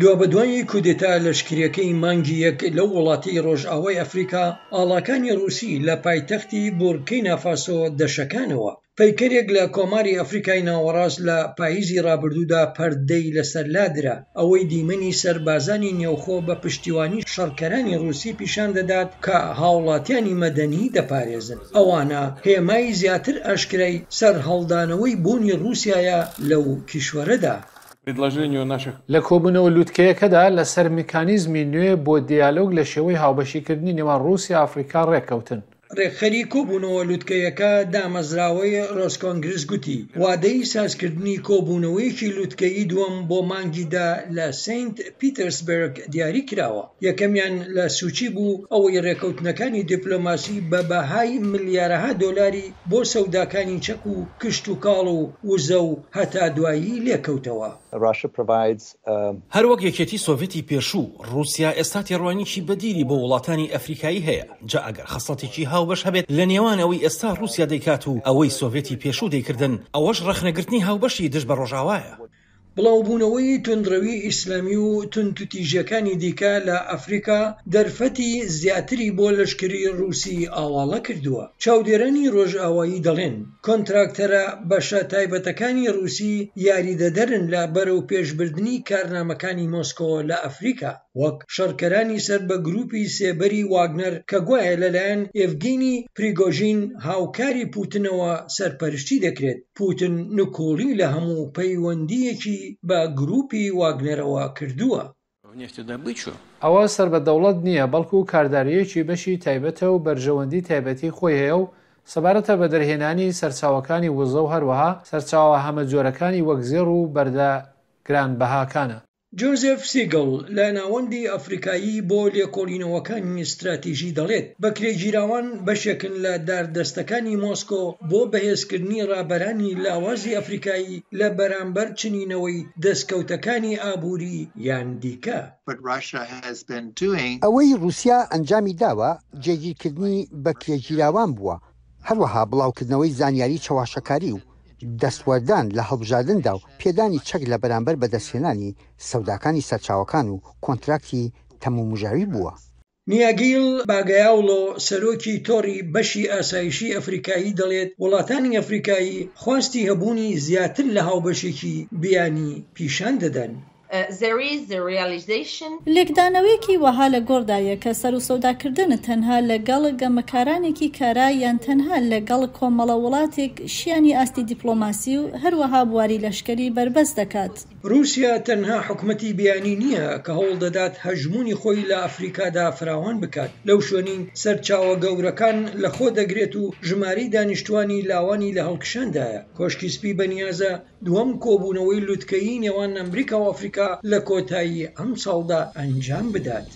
دوابەدوای کودێتا لەشکرییەکەی مانگی یەک لەو وڵاتەی ڕۆژئاوای ئەفریکا، ئاڵاکانی ڕووسی لە پایتەختی بورکینا فاسۆ دەشەکانەوە. پەیکەرێک لە کۆماری ئەفریکای ناوەڕاست لە پاییزی ڕابردوودا پەردەی لەسەر لادرا، ئەوەی دیمەنی سەربازانی نێوخۆ بە پشتیوانی شەڕکەرانی ڕووسی پیشان دەدات کە هاوڵاتیانی مەدەنی دەپارێزن. ئەوانە هێمای زیاتر ئاشکرای سەرهەڵدانەوەی بوونی ڕووسیایە لەو کیشوەرەدا. لە کۆبوونەوە لووتکەیەکەدا لەسەر میکانیزمی نوێ بۆ دیالۆگ لە شێوەی هاوبەشیکردنی نێوان ڕووسیا ئەفریکا ڕێککەوتن. ڕێکخەری کۆبوونەوە لوتکەیەکە دامەزراوەی ڕۆسکۆنگرس گوتی، وادەی سازکردنی کۆبوونەوەیەکی لوتکەیی دووەم بۆ مانگی دە لە سەینت پیتەرسبێرگ دیاری کراوە، یەکەمیان لە سوچی بوو، ئەوەی ڕێکەوتنەکانی دیپلۆماسی بە بەهای ملیارەها دۆلاری بۆ سەوداکانی چەک و کشتوکاڵ و وزە و هەتا دوایی لێکەوتەوە. هەروەک یەکێتی سۆڤێتی پێشوو، ڕووسیا ئێستا تێڕوانینێکی بەدیلی بۆ وڵاتانی ئەفریکایی هەیە، جا ئەگەر خەسڵەتێکی هاوبەش هەبێت لە نێوان ئەوەی ئێستا ڕووسیا دەیکات و ئەوەی سۆڤێتی پێشوو دەیکردن، ئەوەش ڕەخنەگرتنی هاوبەشی دژ بە ڕۆژئاوایە. بڵاوبوونەوەی توندڕەوی ئیسلامی و توندوتیژیەکانی دیکە لە ئەفریکا دەرفەتی زیاتری بۆ لەشکری ڕووسی ئاواڵە کردووە. چاودێرانی ڕۆژئاوایی دەڵێن، کۆنتراکتەرە بەشە تایبەتەکانی ڕووسی یاریدەدەرن لە بەرەوپێشبردنی کارنامەکانی مۆسکۆ لە ئەفریکا، وەک شەڕکەرانی سەر بە گرووپی سێبەری واگنەر کە گوایە لەلایەن ئێڤگینی پریگۆژین هاوکاری پوتنەوە سەرپەرشتی دەکرێت، پوتن نکوڵی لە هەموو پەیوەندییەکی بە گرووپی واگنەرەوە کردووە. ئەوە سەر بە دەوڵەت نییە، بەڵکو کاردارییەکی بەشی تایبەتە و بەرژەوەندی تایبەتی خۆی هەیە و سەبارەتە بە دەرهێنانی سەرچاوەکانی وزە و هەروەها سەرچاوە هەمەجۆرەکانی وەک زێڕ و بەردە گرانبەهاکانە. جۆزێف سیگڵ لە ناوەندی ئەفریکایی بۆ لێکۆڵینەوەکانی ستراتیژی دەڵێت، بەکرێگیراوان بەشێکن لە داردەستەکانی مۆسکۆ بۆ بەهێزکردنی ڕابەرانی لاوازی ئەفریکایی لە بەرامبەر چنینەوەی دەستکەوتەکانی ئابووری یان دیکە. ئەوەی ڕووسیا ئەنجامی داوە جێگیرکردنی بەکرێگیراوان بووە، هەروەها بڵاوکردنەوەی زانیاری چەواشەکاری و دەستوەردان لە هەڵبژاردندا و پێدانی چەک لە بەرامبەر بەدەستهێنانی سەوداکانی سەرچاوەکان و کۆنتراکتی تەمومژاوی بووە. نیاگیل باگایاولۆ، سەرۆکی تۆڕی بەشی ئاسایشی ئەفریکایی دەڵێت، وڵاتانی ئەفریکایی خواستی هەبوونی زیاتر لە هاوبەشێکی بیانی پیشان دەدەن. لێکدانەوەیەکی وەها لە گۆڕدایە کە سەروسەوداکردن تەنها لە گەڵ گەمەکارانێکی کارا یان تەنها لە گەڵ کۆمەڵە وڵاتێک شیانی ئاستی دیپڵۆماسی و هەروەها بواری لەشکەری بەربەست دەکات. رووسیا تەنها حکومەتی بیانی نییە کە هەوڵ دەدات هەژموونی خۆی لە ئەفریکادا فراوان بکات، لەو شوێنەی سەرچاوە گەورەکان لەخۆ دەگرێت و ژمارەی دانیشتووانی لاوانی لە هەڵکشاندایە. کۆشکی سپی بەنیازە دووەم کۆبوونەوەی لوتکەیی نێوان ئەمریکا و ئەفریکا لە کۆتایی ئەمساڵدا ئەنجام بدات.